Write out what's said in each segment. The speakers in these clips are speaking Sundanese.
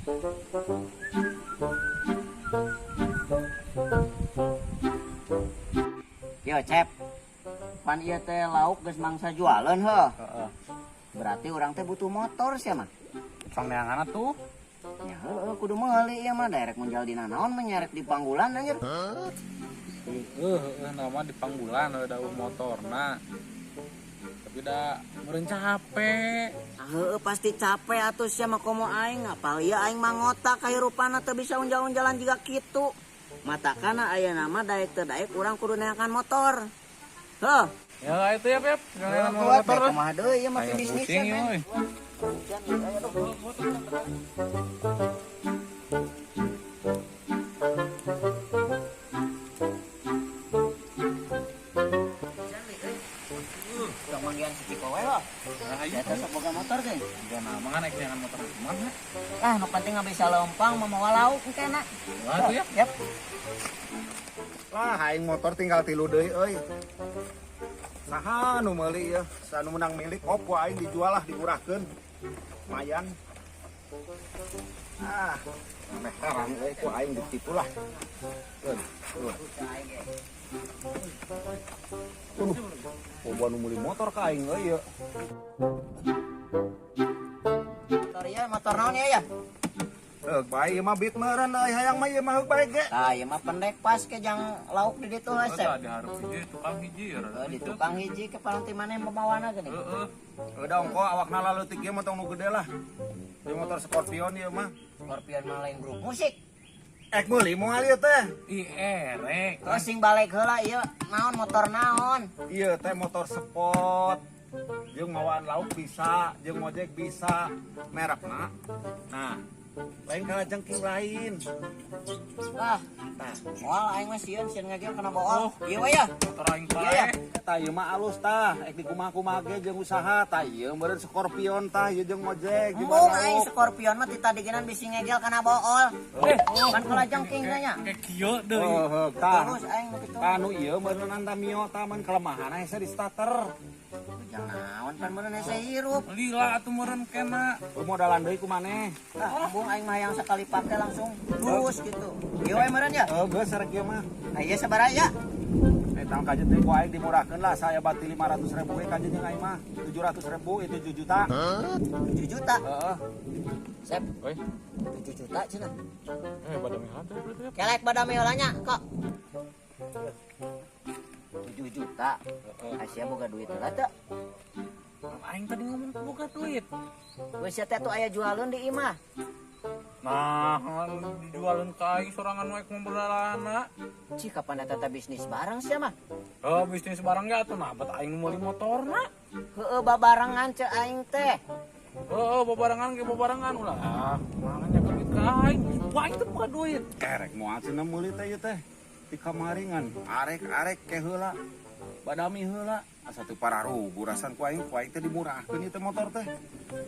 Yo, Cep. Pan ieu teh lauk geus mangsa jualan heuh. Heeh. Berarti urang teh butuh motor sia mah. Sang neangan atuh. Ya heueuh kudu meuli ieu mah daerek munjal dina naon mah nyerek di panggulan anjir. Heeh, heeh nama di panggulan da motorna. Tapi da meureun capek. Heueuh pasti capek atuh sia mah komo aing apal ieu aing mah ngotak kahirupana teu bisa unjal-unjalan jiga kitu. Matakana ayeuna mah daek teu daek urang kudu neangan motor. Heuh. Ya itu ya, Pep. Neangan Kuat motor. deh, kumaha deui ieu mah Ayo bisnis pusing ya, men. euy. Udah manggihan si Ciko we loh. Nah, Di atas sok boga motor teh. Udah nama kan naik neangan motor kumaha? Ah, nu penting nggak bisa lempang mamawa lauk engkena. Wah, tuh ya. Yap. Lah aing motor tinggal 3 deui euy. Saha nu meuli ieu? Saha nu menang milik opo aing dijual lah dimurahkeun. Lumayan. Ah, meh herang euy ku aing ditipu lah. Keun, tuh. Loba nu meuli motor ka aing euy ieu. Motor ieu motor naon ieu ya? Heug bae ieu mah beat meureun euy hayang mah ieu mah heug bae ge. Tah, ieu mah pendek pas ke jang lauk di ditu Oh, hese. tah di hareup hiji tukang hiji ya. Heuh, di tukang hiji ke paranti maneh mamawana geuning. Heeh. Udah ongko awakna laleutik ieu mah tong nu gede lah. Ieu motor Scorpion ieu mah. Scorpion mah lain grup musik. Ek meuli moal ieu teh. Ih, erek. Terus sing balik heula ieu naon motor naon? Ieu teh motor sport. Jeung mawaan lauk bisa, jeung ngojek bisa. Merekna. Nah, lain kalajengking lain. Lah, Tah, moal aing mah sieun sieun ngagem kana bool. Ieu we ya. Motor aing Iya ya. paeh. tah ieu mah alus tah, ek dikumaha-kumaha ge jeung usaha tah ieu meureun Scorpion tah ieu jeung ngojek jeung Embung aing Scorpion mah ti tadi geuna bisi ngegel kana bool. Kan kalajengking teh nya. Kayak kieu deui. Heuh, tah. Terus aing nu kitu. Tah nu ieu meureun Mio tah mun kelemahan hese di starter. Jang naon pan meureun hese hirup. Lila atuh meureun kena. Lu modalan deui ku maneh. Tah, embung aing mah yang sekali pake langsung dus gitu. Ieu we meureun ya. Heuh, geus rek ieu mah. Nah, ieu sabaraha ya? Tang kajet deui ku aing dimurahkeun lah, saya bati 500.000 we kajet jeung aing mah. 700.000 itu 7 juta. 7 juta. Heeh. Sep, Oi. 7 juta cenah. Badami heula teh berarti ya. Kelek badami heula nya, kok. 7 juta. Asia boga duit heula teu? Aing tadi ngomong boga duit. Geus sia teh atuh aya jualeun di imah. Nah, dijualin ka aing sorangan we kumaha. Cih, kapan eta teh bisnis bareng sia mah? Oh, bisnis bareng ge atuh nah, bet aing meuli motorna. Heueuh babarengan ceu aing teh. Heueuh, babarengan ge babarengan ulah. Kumaha nya duit ka aing? Wah, aing teh boga duit. Erek moal cenah meuli teh ieu teh. Di kamaringan, arek-arek ke heula. Badami heula. Asa teu pararugu rasan ku aing teh dimurahkeun ieu teh motor teh.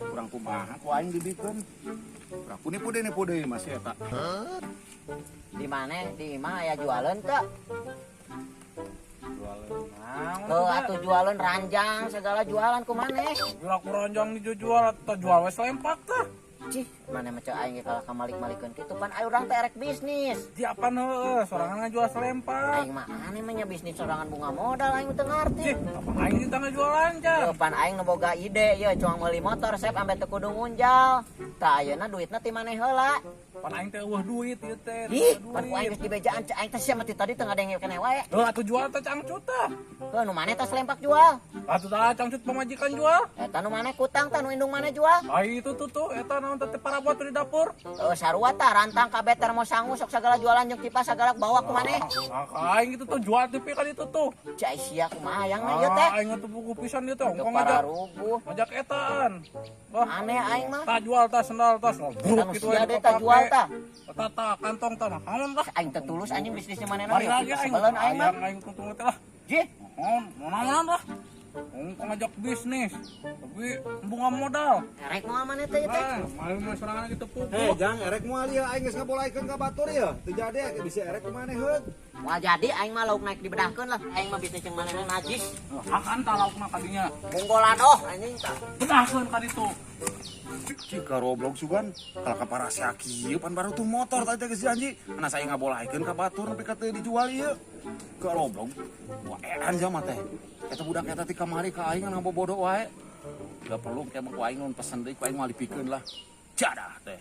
Kurang kumaha ku aing dibikeun. Kurang nipu deui nipu deui masih eta. Di mana? Di imah aya jualeun teu? Jualeun naon? Heuh, atuh jualeun ranjang segala jualan ku maneh. Jual ku ranjang dijual atau jual we selempak tah. Cih, maneh mah ceu aing ge kalah kamalik-malikeun kitu pan ayo urang teh erek bisnis. Di apaan heueuh, sorangan ngajual selempak. Aing mah aneh mah nya bisnis sorangan bunga modal aing teu ngarti. Cih, apa aing ditang ngajual ranjang? Heuh, pan aing nu boga ide ieu cuang meuli motor sep ambe teu kudu ngunjal. Tah ayeuna duitna ti maneh heula. Pan aing teh eueuh duit ieu teh. Ih, pan ku aing geus dibejaan ceu aing teh sia mah ti tadi teu ngadenge keneh wae. Heuh, atuh jual teh cangcut tah. Heuh, nu maneh teh selempak jual. Atuh tah cangcut pamajikan jual. Eta nu maneh kutang tah nu indung maneh jual. Ai itu tuh tuh eta naon teh parabot di dapur. Heuh, sarua tah rantang kabeh termos sangu sok segala jualan jeung kipas segala bawa ku maneh. Ah, aing itu tuh jual TV kan itu tuh. Cai sia kumaha hayang mah ieu teh. Ah, aing tuh buku pisan ieu teh Teu ongkong ngajak. pararuguh. Ngajak etaan. Wah, Aneh aing mah. tah jual tah sendal tah sendal Eta buruk nu gitu sia aja deh tah jual tah. Tah tah kantong tah naon lah. Aing teh tulus anjing bisnisnya manehna. Mari lagi aing. Sebeleun aing mah. Hayang aing tuntung teh lah. Jih, Naon, mau naonan lah. Ongkong ngajak bisnis, tapi bunga modal. erek moal maneh teh ieu teh. Ah, malu mah sorangan gitu pupu. Hei, jang erek moal ieu aing geus ngabolaikeun ka batur ieu. Teu jadi bisa erek ku maneh heug. Moal jadi aing mah lauk naik dibedahkeun lah. Aing mah bisnis jeung manehna najis. Hakan tah laukna kadinya. Monggolan oh anjing tah. Bedahkeun ka ditu. Cik karoblok sugan kalau ka parasea kieu pan baru tuh motor tadi teh geus janji. Ana saya ngabolehkeun ka batur nepi ka teu dijual ieu. Karoblok. Wah, edan sia teh. Eta budak eta ti kamari ka aing ngabobodo wae. Gak perlu kayak ku aing nun pesen deui, ku aing moal dipikeun lah. Jadah teh.